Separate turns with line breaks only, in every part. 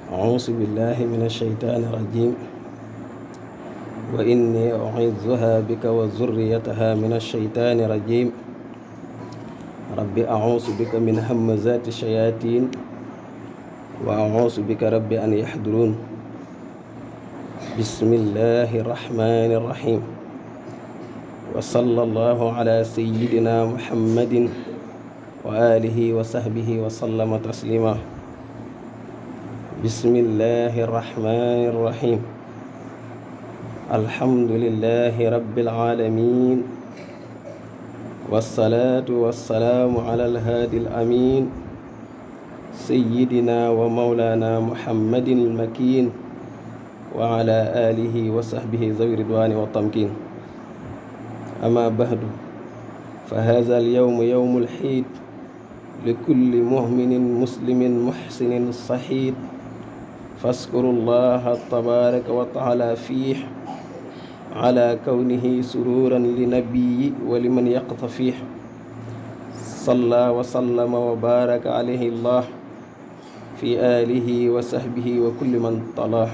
أعوذ بالله من الشيطان الرجيم وإني أعيذها بك وذريتها من الشيطان الرجيم رب أعوذ بك من همزات الشياطين وأعوذ بك رب أن يحضرون بسم الله الرحمن الرحيم وصلى الله على سيدنا محمد وآله وصحبه وسلم تسليما بسم الله الرحمن الرحيم الحمد لله رب العالمين والصلاة والسلام على الهادي الأمين سيدنا ومولانا محمد المكين وعلى آله وصحبه ذوي الرضوان والتمكين أما بعد فهذا اليوم يوم العيد لكل مؤمن مسلم محسن صحيح فاذكروا الله تبارك وتعالى فيه على كونه سرورا لنبي ولمن يقتفيه صلى وسلم وبارك عليه الله في آله وصحبه وكل من طلاه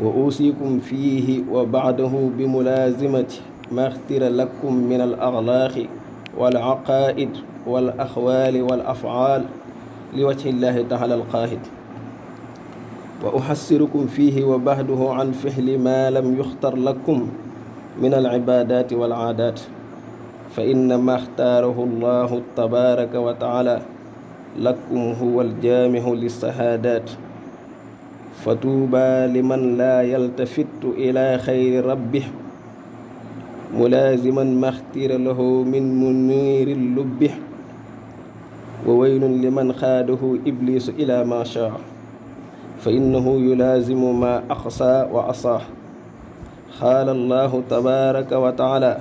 وأوصيكم فيه وبعده بملازمة ما اختر لكم من الأخلاق والعقائد والأخوال والأفعال لوجه الله تعالى القاهد وأحسركم فيه وبعده عن فعل ما لم يختر لكم من العبادات والعادات فإنما اختاره الله تبارك وتعالى لكم هو الجامع للسعادات فطوبى لمن لا يلتفت إلى خير ربه ملازما ما اختير له من منير اللب وويل لمن خاده إبليس إلى ما شاء فإنه يلازم ما أقصى وأصاه قال الله تبارك وتعالى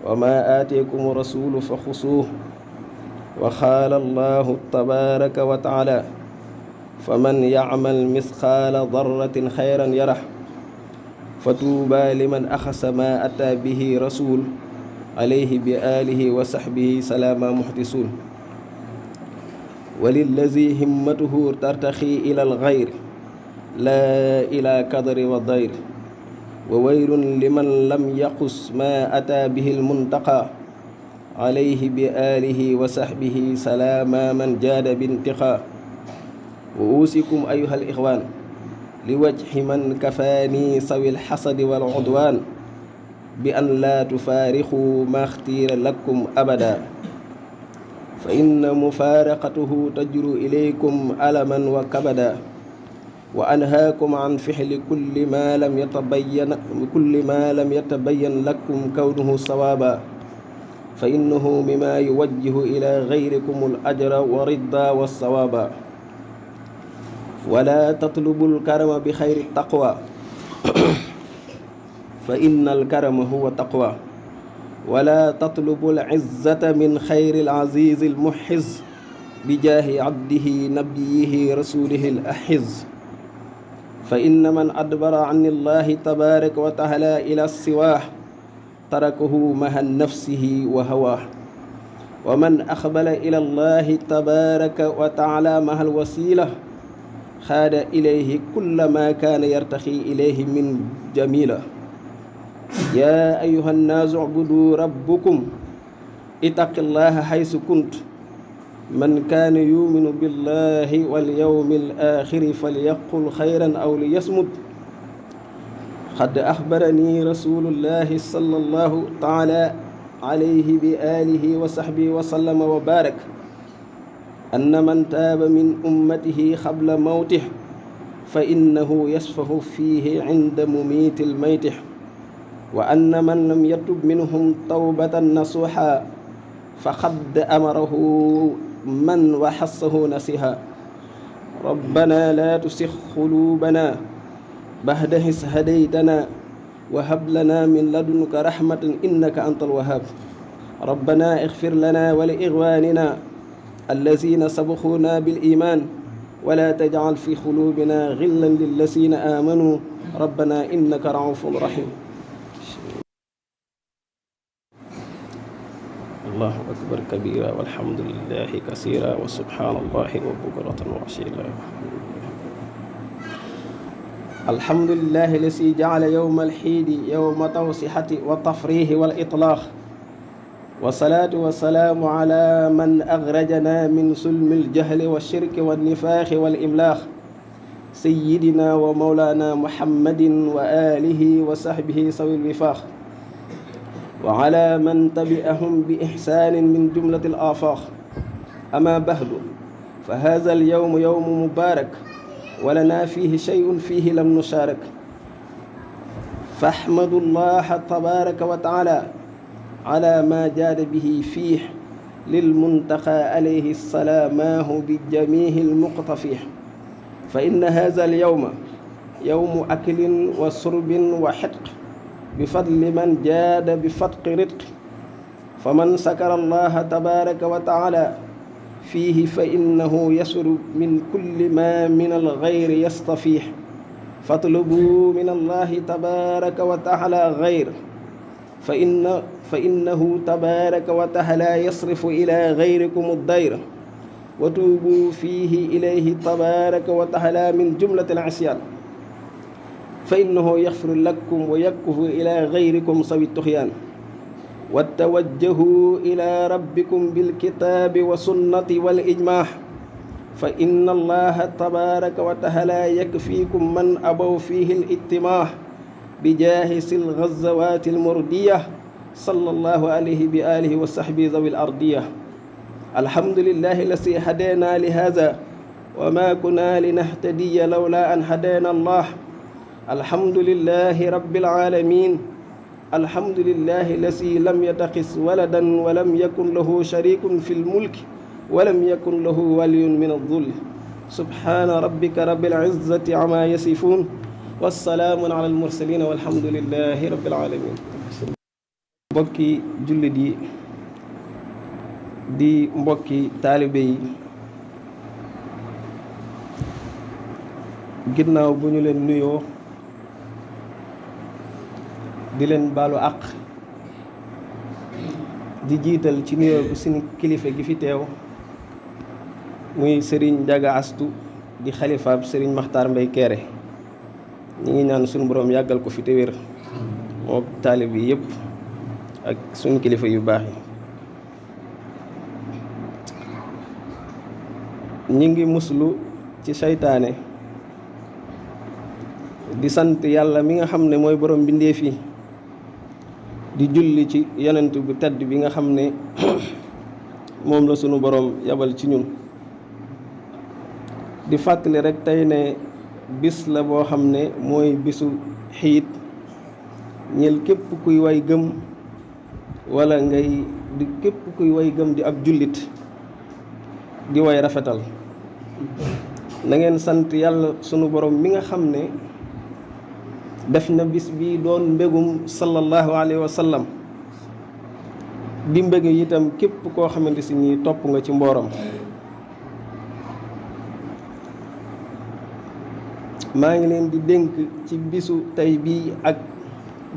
وما آتيكم الرسول فخذوه وقال الله تبارك وتعالى فمن يعمل مثقال ذرة خيرا يره فطوبى لمن أخذ ما أتى به رسول عليه بآله وصحبه سلاما محدثون وللذي همته ترتخي إلى الغير لا إلى قدر والضير وويل لمن لم يقص ما أتى به المنتقى عليه بآله وصحبه سلاما من جاد بانتقى وأوصيكم أيها الإخوان لوجه من كفاني سوي الحسد والعدوان بأن لا تفارقوا ما اختير لكم أبدا فإن مفارقته تجر إليكم ألما وكبدا وأنهاكم عن فعل كل ما لم يتبين لكم كونه صوابا فإنه مما يوجه إلى غيركم الأجر والرضا والصوابا ولا تطلبوا الكرم بخير التقوى فإن الكرم هو التقوى ولا تطلبوا العزة من خير العزيز المحز بجاه عبده نبيه رسوله الأحز فإن من أدبر عن الله تبارك وتعالى إلى السواه تركه مع نفسه وهواه ومن أقبل إلى الله تبارك وتعالى مع الوسيلة خاد إليه كل ما كان يرتخي إليه من جميلة يا أيها الناس اعبدوا ربكم اتقوا الله حيث كنت من كان يؤمن بالله واليوم الآخر فليقل خيرا أو ليصمت قد أخبرني رسول الله صلى الله تعالى عليه بآله وصحبه وسلم وبارك أن من تاب من أمته قبل موته فإنه يشفع فيه عند مميت الميت وأن من لم يتب منهم توبة نصوحا فقد أمره من وحصه نسيها ربنا لا تسخ قلوبنا بعد إذ هديتنا وهب لنا من لدنك رحمة إنك أنت الوهاب ربنا اغفر لنا ولإخواننا الذين سبقونا بالإيمان ولا تجعل في قلوبنا غلا للذين آمنوا ربنا إنك رؤوف رحيم الله أكبر كبيرا والحمد لله كثيرا وسبحان الله وبكرة وأصيلا. الحمد لله الذي جعل يوم الحيد يوم توسحة والتفريح والإطلاق، والصلاة والسلام على من أخرجنا من سلم الجهل والشرك والنفاق والإملاق، سيدنا ومولانا محمد وآله وصحبه سوي الوفاق، وعلى من تبعهم بإحسان من جملة الآفاق. أما بعد، فهذا اليوم يوم مبارك ولنا فيه شيء فيه لم نشارك، فاحمدوا الله تبارك وتعالى على ما جاد به فيه للمنتقى عليه السلاماه بجميع المقتفيه. فإن هذا اليوم يوم أكل وشرب وحدق بفضل من جاد بفتق رتق، فمن سكر الله تبارك وتعالى فيه فإنه يسر من كل ما من الغير يستفيه، فاطلبوا من الله تبارك وتعالى غير، فإنه تبارك وتعالى يصرف إلى غيركم الدير، وتوبوا فيه إليه تبارك وتعالى من جملة العصيان، فإنه يغفر لكم ويكف إلى غيركم سوي الطغيان. وتوجهوا إلى ربكم بالكتاب والسنة والإجماع، فإن الله تبارك وتعالى يكفيكم من أبوا فيه الاجتماع بجاهز الغزوات المردية صلى الله عليه بآله وصحبه ذوي الأرضية. الحمد لله الذي هدانا لهذا وما كنا لنهتدي لولا أن هدانا الله. الحمد لله رب العالمين، الحمد لله الذي لم يتخذ ولدا ولم يكن له شريك في الملك ولم يكن له ولي من الذل. سبحان ربك رب العزة عما يصفون والسلام على المرسلين والحمد لله رب العالمين. mbokki jullit yi di mbokki taalibe yi, ginnaaw bu ñu leen nuyoo di leen baalu àq, di jiital ci nuyoo bu suñu kilifa gi fi teew muy Serigne Ndiaga Astou di xalifaab Serigne Makhtar Mbaye Kéré. ñi ngi ñaan suñu boroom yàggal ko fi te wér moo taalib yi yëpp ak suñu kilifa yu baax yi. ñi ngi muslu ci seytaane di sant yàlla mi nga xam ne mooy borom mbindeef yi, di julli ci yonent bu tedd bi nga xam ne moom la sunu borom yabal ci ñun. di fàttali rek tey ne bis la boo xam ne mooy bisu xiit ñeel képp kuy way gëm wala képp kuy way gëm di ab jullit di way rafetal. na ngeen sant yàlla sunu borom mi nga xam ne def na bis bi doon mbégum sallallahu alayhi wa sallam, di mbége itam képp koo xamante si nii topp nga ci mbooram. maa ngi leen di dénk ci bisu tey bii ak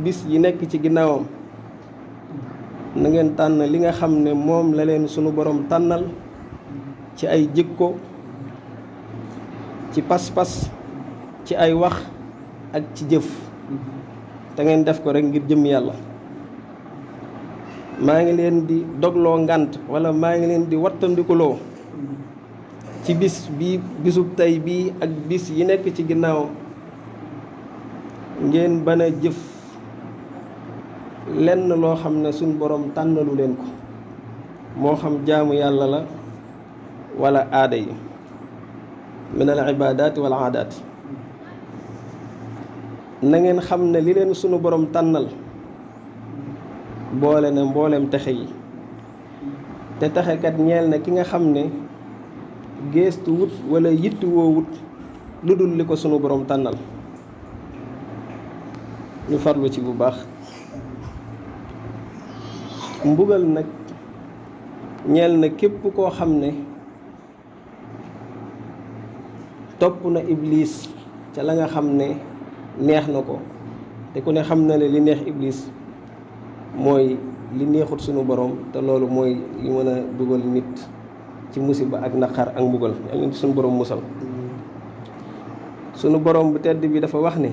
bis yi nekk ci ginnaawam, na ngeen tànn li nga xam ne moom la leen sunu borom tànnal ci ay jikko, ci pas-pas, ci ay wax ak ci jëf, te ngeen def ko rek ngir jëm yàlla. maa ngi leen di dogloo ngànt wala maa ngi leen di wattandikuloo ci bisub tey bii ak bis yi nekk ci ginnaaw ngeen bana jëf lenn loo xam ne suñ borom tànnalu leen ko, moo xam jaamu yàlla la wala aada yi min al ibadaati wal aadaat. na ngeen xam ne li leen sunu borom tànnal boole na mboolem texe yi, te texekat ñeel na ki nga xam ne geestu wut wala yitti woo wut lu dul li ko sunu borom tànnal. ñu farlu ci bu baax. mbugal nag ñeel na képp koo xam ne topp na iblis ca la nga xam ne neex na ko, te ku ne xam na ne li neex iblis mooy li neexut sunu borom te loolu mooy li mën a dugal nit ci musiba ak naqar ak mbugal yàlla na sunu borom musal. sunu borom bu tedd bi dafa wax ne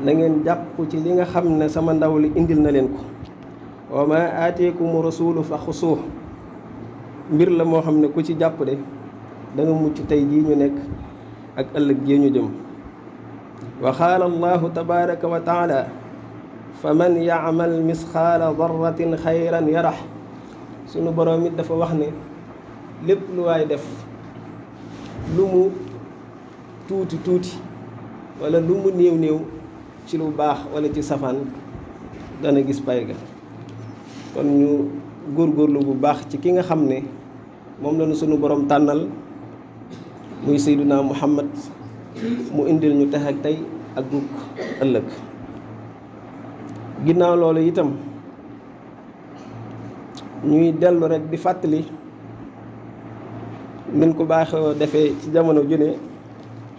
na ngeen jàpp ci li nga xam ne sama ndaw li indil na leen ko wa ma aateekumu rasulu fa xusuuh mbir la moo xam ne ku ci jàpp de da nga mucc tey jii ñu nekk ak ëllëg jii ñu jëm. wa qaala allahu tabaraka wa taala fa man yaamal misqaala darratin xayran yarax sunu borom it dafa wax ne lépp lu waay def lu mu tuuti tuuti wala lu mu néew néew ci lu baax wala ci safaan dana gis pay ga. kon ñu góorgóorlu bu baax ci ki nga xam ne moom lañu sunu borom tànnal muy Seydina Muhammad mu indil ñu tex ak tey ak dugg ëllëg. ginnaaw loolu itam ñuy dellu rek di fàttali nin ko baaxoo defee ci jamono ju ne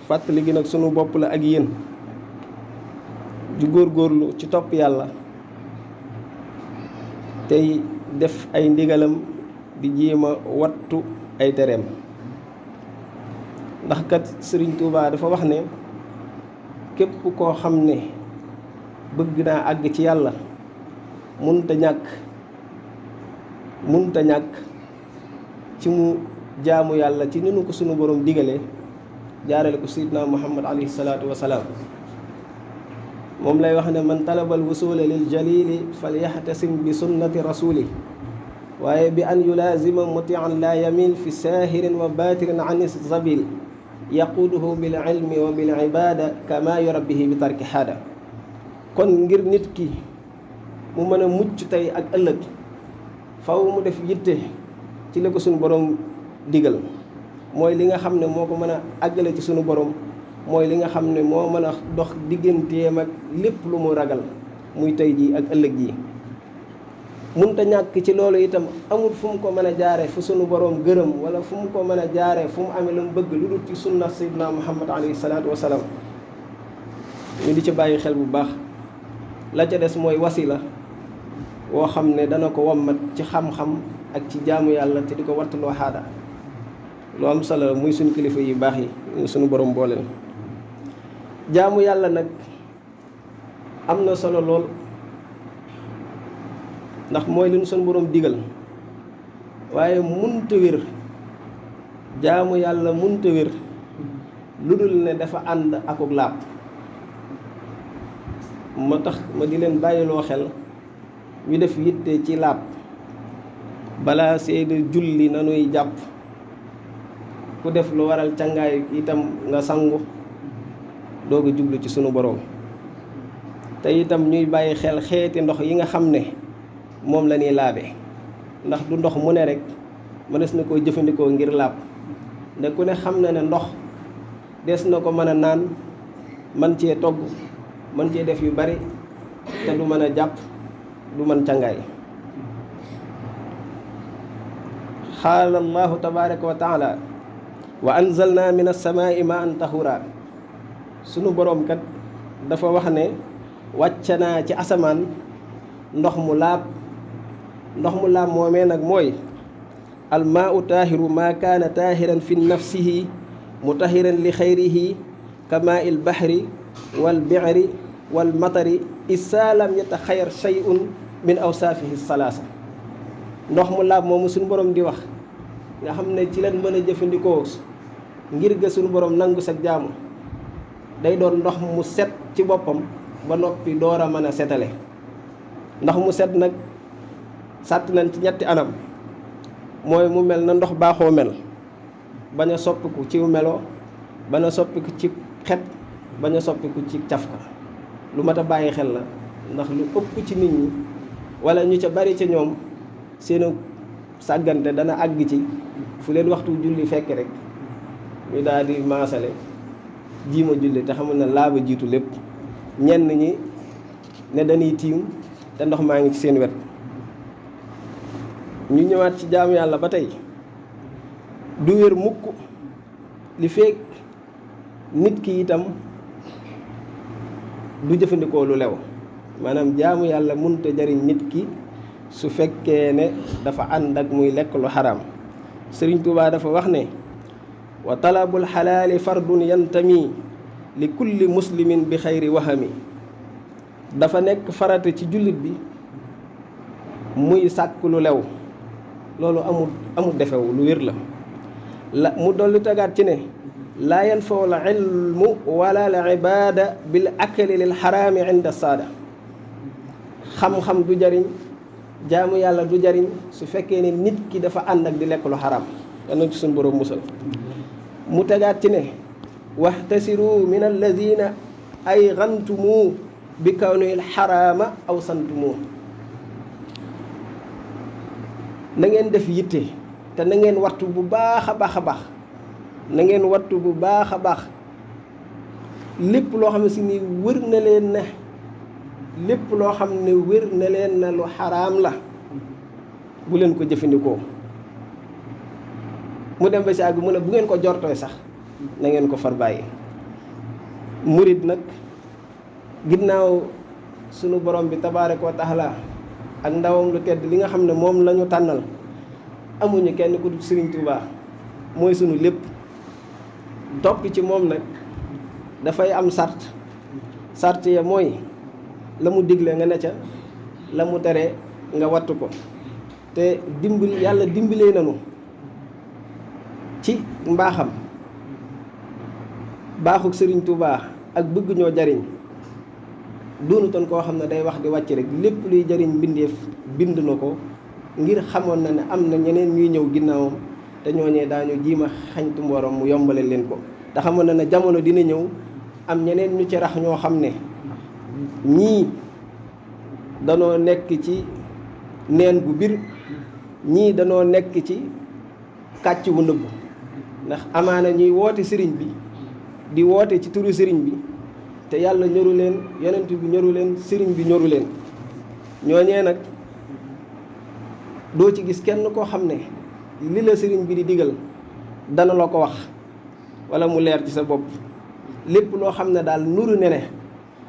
fàttali gi nag sunu bopp la ak yéen di góorgóorlu ci topp yàlla tey def ay ndigalam di jéema wattu ay tereem. ndax kat Sëriñ Tuubaa dafa wax ne képp koo xam ne bëgg naa àgg ci yàlla munta ñàkk ci mu jaamu yàlla ci ni nu ko sunu borom digale jaarale ko Seydina Muhammad alayhi salaatu wa salaam. moom lay wax ne man talabal wusula lil jalili falyaxtasim bi sunnati rasuli waaye bi an yulaazima mutian la yamil fi saahirin wa baatirin an zabil yaquuduhu bil ilmi wa bil ibada kama yurabbihi bi tarki xaada. kon ngir nit ki mu mën a mucc tey ak ëllëg faw mu def yitte ci la ko sunu borom digal mooy li nga xam ne moo ko mën a àggale ci sunu borom mooy li nga xam ne moo mën a dox digganteem ak lépp lu mu ragal muy tey jii ak ëllëg jii. munta ñàkk ci loolu itam amul fu mu ko mën a jaare fu sunu borom gërëm wala fu mu ko mën a jaare fu mu amee lu mu bëgg lu dul ci sunna sayyidina Muhammad alayhi salaatu wa salaam. ñu di ci bàyyi xel bu baax. la ca des mooy wasila woo xam ne dana ko wommat ci xam-xam ak ci jaamu yàlla te di ko wartaloo xaada lu am solo muy suñu kilifa yu baax yi suñu borom booleel. jaamu yàlla nag am na solo lool ndax mooy li ñu suñu borom digal waaye munta wér jaamu yàlla munta wér lu dul ne dafa ànd akuk laab. moo tax ma di leen bàyyiloo xel ñu def yitte ci laab balaa seeni julli nanuy jàpp ku def lu waral cangaay itam nga sangu doog a jublu ci sunu borom te itam ñuy bàyyi xel xeeti ndox yi nga xam ne moom la ñuy laabe ndax du ndox mu ne rek mënees na koo jëfandikoo ngir laab nde ku ne xam na ne ndox des na ko mën a naan man cee togg mën cee def yu bari te du mën a jàpp du mën cangaay. qaala allahu tabaraka wa taala wa anzalna min as-samaai maan tahura sunu boroom kat dafa wax ne wàcce naa ci asamaan ndox mu laab moomee nag mooy almaau taahiru maa kaana taahiran fi nafsihi mutahiran li xayrihi kamaa il bahri wal bi'ri wal matari isaa lam yataxayar shay'un min awsaafihi salaasa. ndox mu laab moomu suñu borom di wax nga xam ne ci leen mën a jëfandikoo ngir ga suñu borom nangu sa jaamu day doon ndox mu set ci boppam ba noppi door a mën a setale. ndox mu set nag sàtt nañ ci ñetti anam mooy mu mel na ndox baaxoo mel bañ a soppiku ci melo bañ a soppiku ci xet bañ a soppiku ci cafka. lu mat a bàyyi xel la ndax lu ëpp ci nit ñi wala ñu ca bari ca ñoom seenu sàggante dana àgg ci fu leen waxtu julli fekk rek ñu daal di maasale jiima julli te xamul na laaba jiitu lépp. ñenn ñi ne dañuy tiim te ndox maa ngi ci seen wet. ñu ñëwaat ci jaamu yàlla ba tey du wér mukk li fekk nit ki itam du jëfandikoo lu lew maanaam jaamu yàlla mënut a jariñ nit ki su fekkee ne dafa ànd ak muy lekk lu xaraam. Sëriñ Tuubaa dafa wax ne wa talabul xalaali fardun yantami li kulli muslimin bi xayri wahami. dafa nekk farata ci jullit bi muy sàkk lu lew, loolu amul defewu lu wér la mu dolli tegaat ci ne laa yanfaw al ilmu wala al ibada bil akli lil xaraami inda saada. xam-xam du jariñ, jaamu yàlla du jariñ su fekkee ne nit ki dafa ànd ak di lekk lu xaraam. yal ci suñu borom musal. mu tegaat ci ne waxtasiru min alladina ay gantumu bi kawni al xaraama aw santumu. na ngeen def yitte te na ngeen wattu bu baax a baax a baax na ngeen wattu bu baax a baax lépp loo xam ne si ni wër na leen ne lépp loo xam ne wër na leen na lu xaraam la bu leen ko jëfandikoo. mu dem ba si àgg mu ne bu ngeen ko jortooy sax na ngeen ko far bàyyi. murid nag ginnaaw sunu borom bi tabaaraka wa taala ak ndawam lu tedd li nga xam ne moom la ñu tànnal, amuñu kenn ku dul Sëriñ Tuubaa mooy sunu lépp. topp ci moom nag dafay am sart ya mooy la mu digle nga ne ca, la mu tere nga wattu ko. te yàlla dimbalee nanu ci mbaaxam, baaxuk Sëriñ Tuubaa ak bëgg ñoo jariñ doonutoon koo xam ne day wax di wàcc rek. lépp luy jariñ mbindeef bind na ko ngir xamoon na ne am na ñeneen ñuy ñëw ginnaawam te ñooñee daañu jiima xañtu mborom mu yombale leen ko. te xamoon na ne jamono dina ñëw am ñeneen ñu ci rax ñoo xam ne ñii danoo nekk ci neen gu bir, ñii danoo nekk ci kàcc wu nëbbu. ndax amaana ñuy woote sëriñ bi di woote ci turu sëriñ bi te yàlla ñoru leen, yonent bi ñoru leen, sëriñ bi ñoru leen. ñooñee nag doo ci gis kenn koo xam ne li la sëriñ bi di digal dana la ko wax wala mu leer ci sa bopp. lépp loo xam ne daal nuru ne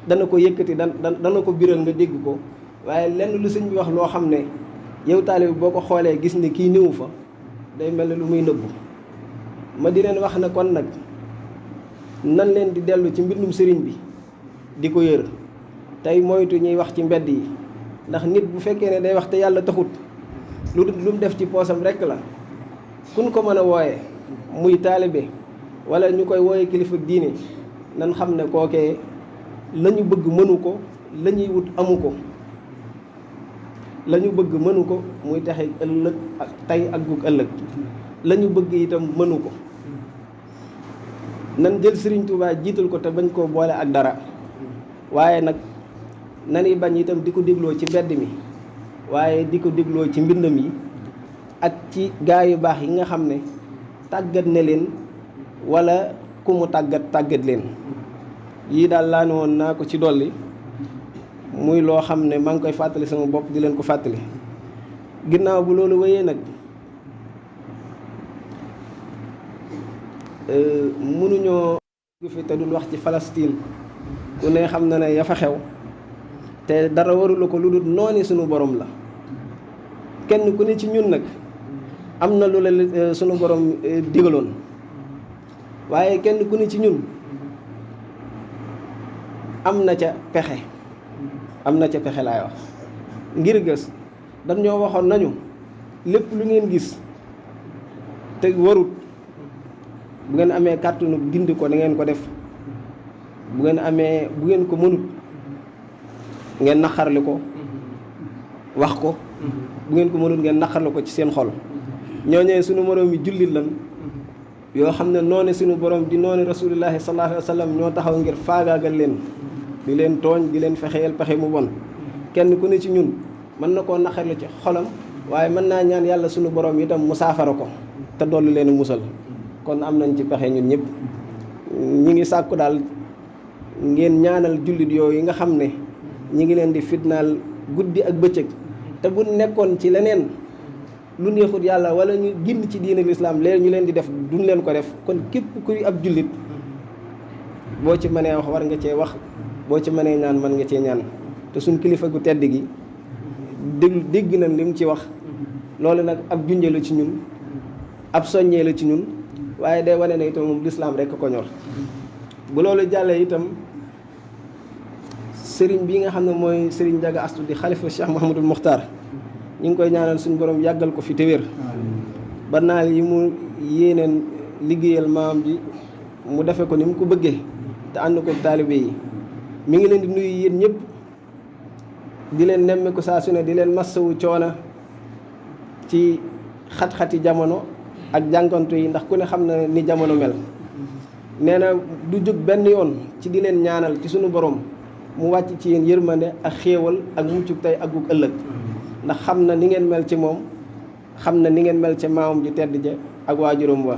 dana ko yëkkati dana ko biral nga dégg ko, waaye lenn lu sëñ bi wax loo xam ne yow taalibe bi boo ko xoolee gis ne kii néewu fa, day mel ne lu muy nëbbu. ma di leen wax ne kon nag nan leen di dellu ci mbindum sëriñ bi di ko yër tey moytu ñuy wax ci mbedd yi. ndax nit bu fekkee ne day wax te yàlla taxut, lu mu def ci poosam rekk la. kun ko mën a wooye muy taalibe wala ñu koy wooye kilifa diine, nan xam ne kookee la ñu bëgg mënu ko, la ñuy wut amu ko. la ñu bëgg mënu ko muy taxe ëllëg ak tey ak gug ëllëg, la ñu bëgg itam mënu ko. nan jël Sëriñ Tuubaa jiital ko te bañ koo boole ak dara. waaye nag nani bañ itam di ko dégloo ci mbedd mi, waaye di ko dégloo ci mbindam yi ak ci gaa yu baax yi nga xam ne tàggat ne leen wala ku mu tàggat leen. yii daal laa ne woon naa ko ci dolli, muy loo xam ne maa ngi koy fàttali sama bopp di leen ko fàttali. ginnaaw bu loolu wéyee nag mënuñoo fi te dul wax ci Palestine. ku ne xam na ne ya fa xew te dara warula ko lu dul nooni sunu borom la. kenn ku ne ci ñun nag am na lu la sunu borom digaloon, waaye kenn ku ne ci ñun am na ca pexe. Laay wax ngir gës dañ ñoo waxoon nañu lépp lu ngeen gis te warut, bu ngeen amee kàttanu dindi ko da ngeen ko def. bu ngeen ko mënut ngeen naqarli ko wax ko. bu ngeen ko mënut ngeen naqarli ko ci seen xol. ñooñee sunu moroom yi jullit lan yoo xam ne noonu sunu borom di noonu rasulillahi sallallahu alayhi wa sallam ñoo taxaw ngir faagaagal leen, di leen tooñ, di leen fexeel pexe mu bon. kenn ku ne ci ñun mën na koo naqarli ci xolam, waaye mën naa ñaan yàlla sunu borom itam mu saafara ko te dolli leen musal. kon am nañ ci pexe ñun ñëpp. ñi ngi sàkku daal ngeen ñaanal jullit yooyu yi nga xam ne ñi ngi leen di fitnaal guddi ak bëccëg, te bu nekkoon ci leneen lu neexut yàlla wala ñu génn ci diine lislaam léegi ñu leen di def duñ leen ko def. kon képp kuy ab jullit boo ci mënee wax war nga cee wax, boo ci mënee ñaan mën nga cee ñaan. te suñ kilifa gu tedd gi dégg nañ li mu ci wax loolu nag ab junje la ci ñun ab soññee la ci ñun waaye day wane ne itam moom lislaam rekk ko ñor bu loolu jàllee itam sëriñ bi nga xam ne mooy sëriñ Njaga Astu di xalifa Cheikh Mouhamadul Muxtaar ñu ngi koy ñaanal suñu borom yàggal ko fi te wér ba naal yi mu yéeneen liggéeyal maam ji mu defe ko ni mu ko bëggee te ànd ko taalibe yi mi ngi leen di nuyu yéen ñëpp di leen nemme ko saa su ne di leen massawu coona ci xat-xati jamono ak jànkantu yi ndax ku ne xam na ni jamono mel nee na du jóg benn yoon ci di leen ñaanal ci suñu borom mu wàcc ci yéen yërmande ak xéewal ak muccuk tey ak gug ëllëg ndax xam na ni ngeen mel ci moom xam na ni ngeen mel ci maamam ju tedd ja ak waajuram wa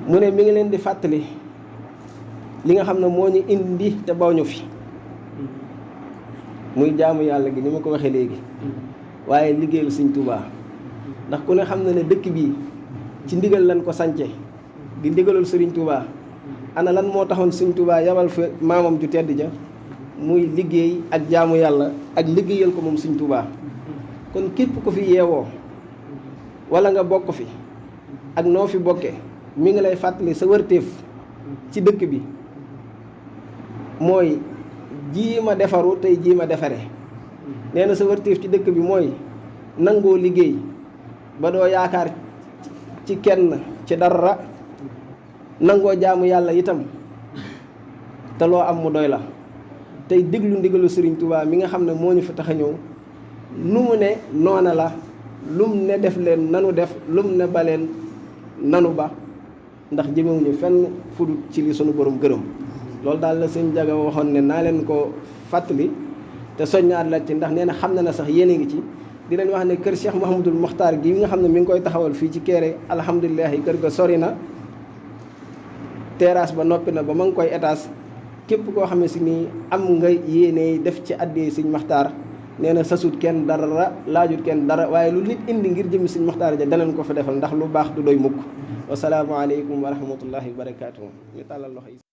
mu ne mi ngi leen di fàttali li nga xam ne moo ñu indi te baw ñu fi muy jaamu yàlla gi ni ma ko waxee léegi waaye liggéeyal Sëñ Tuubaa ndax ku ne xam na ne dëkk bii ci ndigal lañ ko sance di ndigalul Sëriñ Tuubaa ana lan moo taxoon Sëñ Tuubaa yabal fa maamam ju tedd ja muy liggéey ak jaamu yàlla ak liggéeyal ko moom Sëñ Tuubaa kon képp ku fi yeewoo wala nga bokk fi ak noo fi bokkee mi ngi lay fàttali sa wërteef ci dëkk bi mooy jiima defaru tey jiima defare nee na sa wërteef ci dëkk bi mooy nangoo liggéey ba doo yaakaar ci kenn ci dara nangoo jaamu yàlla itam te loo am mu doy la tey déglu ndigalu Sëriñ Tuubaa mi nga xam ne moo ñu fi tax a ñëw lu mu ne noona la lum ne def leen nanu def lum ne baleen nanu ba ndax jëmewuñu fenn fudut ci li sunu borom gërëm loolu daal la sëñ Jaga waxoon ne naa leen ko fàttali te soññaat la ci ndax nee na xam na ne sax yéen a ngi ci di leen wax ne kër Cheikh Mouhamadul Mokhtar gi nga xam ne mi ngi koy taxawal fii ci Kéré alhamdulilah kër ga sori na terrasse ba noppi na ba ma ngi koy étage képp koo xam ne si nii am nga yéene def ci àddee sëñ Mokhtar nee na sasut kenn dara laajut kenn dara waaye lu nit indi ngir jëmi sëñ Mokhtar ja danañ ko fa defal ndax lu baax du doy mukk wasalaamualeykum wa rahmatullahi wa barakaatu ñu tàllal loxo yi